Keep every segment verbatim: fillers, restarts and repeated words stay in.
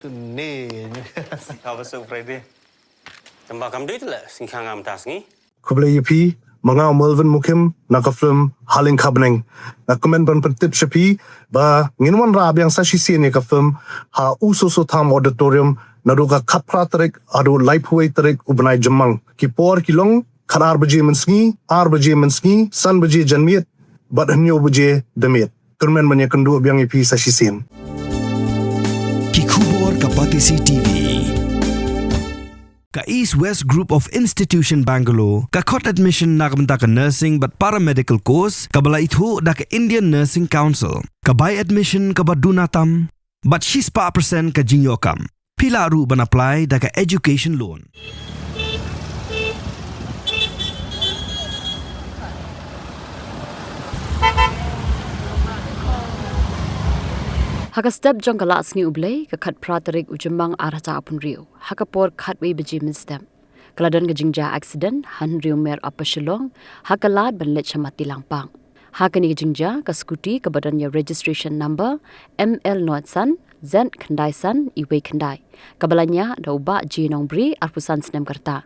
Ni. Ka ba su Friday. Tamba kam dei le sing khang am tas ngi. Khublei ïa phi, ma nga u Melvin Mukim, na ka film Haleng Khabneng. Nga kmen ban pyntip sha phi ba ngin wanrah biang sa shisien ïa ka film ha U Soso Tham Auditorium naduh ka khatphra tarik haduh laiphew wei tarik u bnai Jymmang. Ki por ki long khatar baje mynsngi, ar baje mynsngi, san baje janmiet bad hynñiew baje damiet. Kyrmen ban ïakynduh biang ïa phi sa shisien. Ki khubor ka Batesi T V. Ka East West Group of Institution Bangalore ka khot admission na ka bynta ka nursing bad paramedical course kaba la ithuh da ka Indian Nursing Council. Ka bai admission kaba duna tam bad shispah percent ka jingïoh kam. Phi lah ruh ban apply da ka education loan. Ha ka step jong ka Lah Sngi U Blei, ka khatphra tarik u Jymmang ar hajar arphew hynriew, ha ka por khatwei baje mynstep, ka la don ka jingjia accident ha hynriew mer Upper Shillong, ha ka lad ban leit sha Mati Langpang. Ha kane ka jingjia, ka scooty kaba don ïa registration number M L nod san Z khyndai san iwei khyndai, kaba la ñiah da u Bah J Nongbri, arphew san snem ka rta,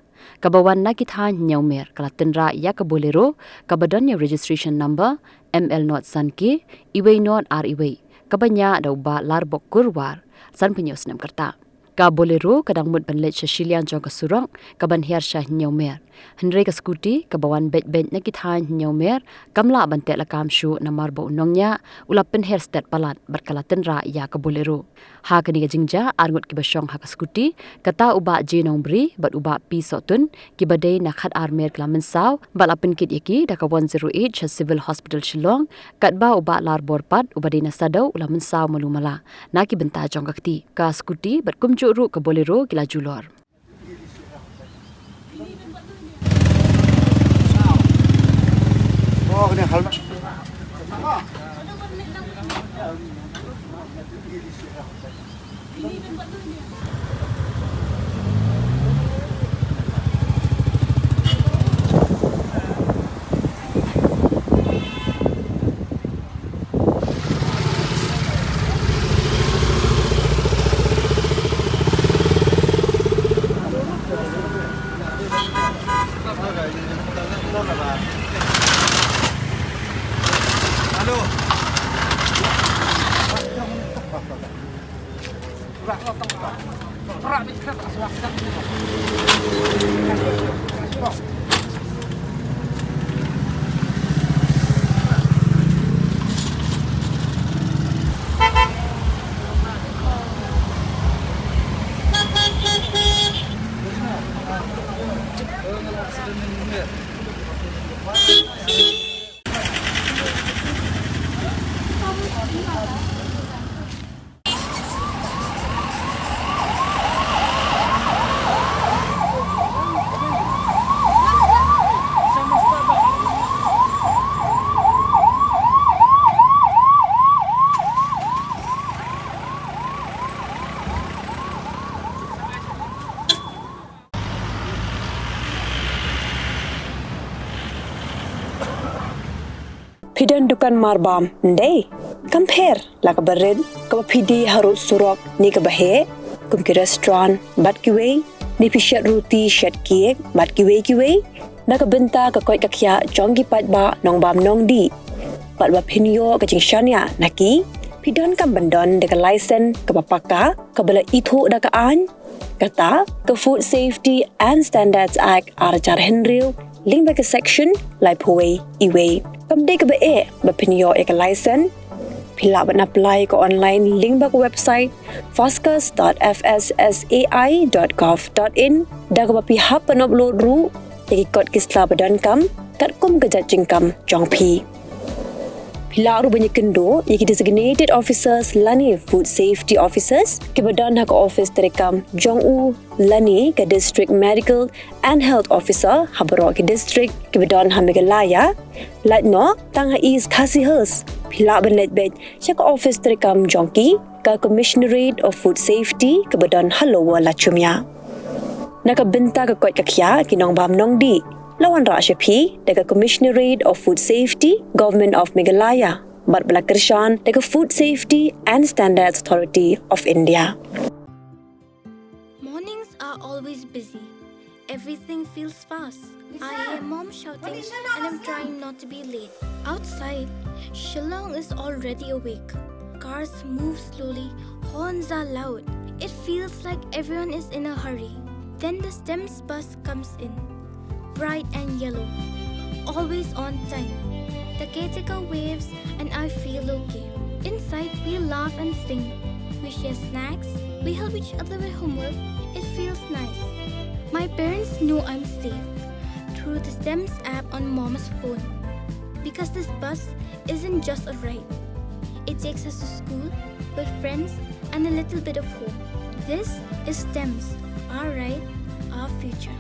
kaba wan na ki thaiñ Hynñiewmer, ka la tynrah ïa ka Bolero kaba don ïa registration number M L nod san K iwei nod ar iwei, kaba ñiah da u Bah Larbok Kurwar, sanphew snem ka rta. Ka Bolero ka dang mut ban leit sha shiliang jong ka surok kaban hiar sha Hynñiewmer, hynrei ka scooty kaba wan beit beit na ki thaiñ Hynñiewmer kam lah ban teh lakam shuh namar ba u nongñiah u la pynher stet palat bad ka la tynrah ïa ka Bolero. Ha kane ka jingjia, arngut kiba shong ha ka scooty, kata u Bah J Nongbri bad u Bah P Sohtun, kiba dei na khatar mer, ki la mynsaw bad la pynkit ïa ki da ka one zero eight sha Civil Hospital Shillong, katba u Bah Larbor pat uba dei na Saddew u la mynsaw malu mala na ki bynta jong ka kti. Ka scooty bad kumjuh ruh ka Bolero ki la julor. Phi don dukan marbam, ym dei? Kam pher la kaba rit, kaba phi die harud surok ne kaba heh, kum ki restaurant bad kiwei, ne phi shet ruti, shet cake bad kiwei kiwei, na ka bynta ka koit ka khiah jong ki paidbah nongbam nongdih, bad ba phin ïoh ka jingshaniah na ki, phi donkam ban don da ka license kaba paka, kaba la ithuh da ka aiñ, kata ka Food Safety and Standards Act ar hajar hynriew, lyngba ka section laiphew wei iwei. Kam dei kaba eh ba phin ïoh ïa ka license. Phi lah ban apply ka online lyngba ka website foscas dot F S S A I dot gov dot in, da kaba phi hap ban upload ruh ïa ki kot ki sla ba donkam katkum ka jait jingkam jong phi. Phi lah ruh ban ïakynduh ïa ki designated officers lane food safety officers kiba don ha ka office treikam jong u lane ka district medical and health officer ha baroh ki district kiba don ha Meghalaya, lait noh tang ha East Khasi Hills. Phi lah ban leit beit sha ka office treikam jong ki, ka Commissionerate of Food Safety kaba don ha Lower Lachumia. Na ka bynta ka koit ka khiah ki nongbam nongdih, la wanrah sha phi da ka Commissionerate of Food Safety, Government of Meghalaya, bad ba la kyrshan da ka Food Safety and Standards Authority of India. are always busy. Everything feels fast. I hear mom shouting and I'm trying not to be late. Outside, Shillong is already awake. Cars move slowly, horns are loud. It feels like everyone is in a hurry. Then the STEMS bus comes in, bright and yellow, always on time. The caretaker waves and I feel okay. Inside, we laugh and sing. We share snacks. We help each other with homework. It feels nice. My parents know I'm safe through the STEMS app on mom's phone. Because this bus isn't just a ride. It takes us to school, with friends, and a little bit of home. This is STEMS, our ride, our future.